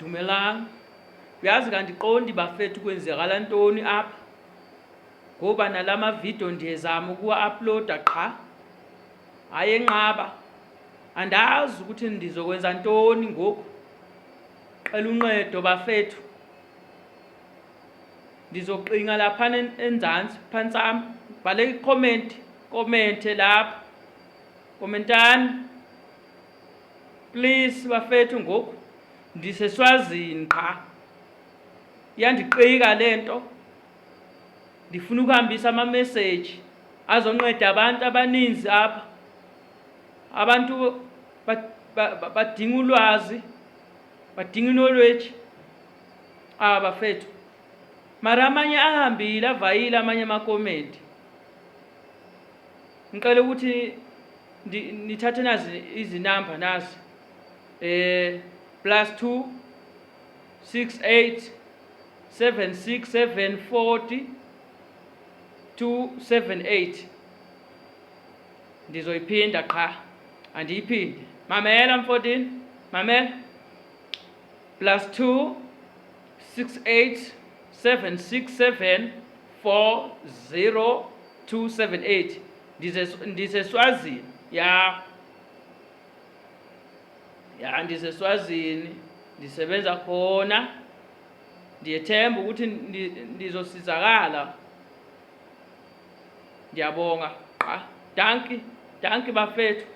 Dumelang. Uyazi kandiqondi bafethu kwenzekala ntoni apha. Ngoba nalama video ndiyezama ukuwa-uploada qha. Hayi enqaba. Andazi ukuthi ndizokwenza ntoni ngoku. Cela uncedo bafethu. Ndizoqinga laphana enzansi phansi am. Bhale i-comment, comment lapha. Commentani. Please bafethu ngoku ndiseSwazini qha. Iyandiqika lento. Ndifuna ukuhambisa ama message azonceda abantu abaninzi apha. Abantu badinga ulwazi, badinga knowledge. Ah bafethu. Mara amanye ahambile avayile amanye amakomenti. Ngicela ukuthi nithathe nazi izinamba nazi. +2 68 76 740 278. Ndizoyiphinda qha. Andiyiphinde. Mamela mfondini, mamela. +2 68 767 40 278. Ndiseswazini. Ya. Ya, ndiseswazini. Ndisebenza khona. Ndiyethemba ukuthi ndizosizakala. Ndiyabonga. Qa. Dankie. Dankie bafethu.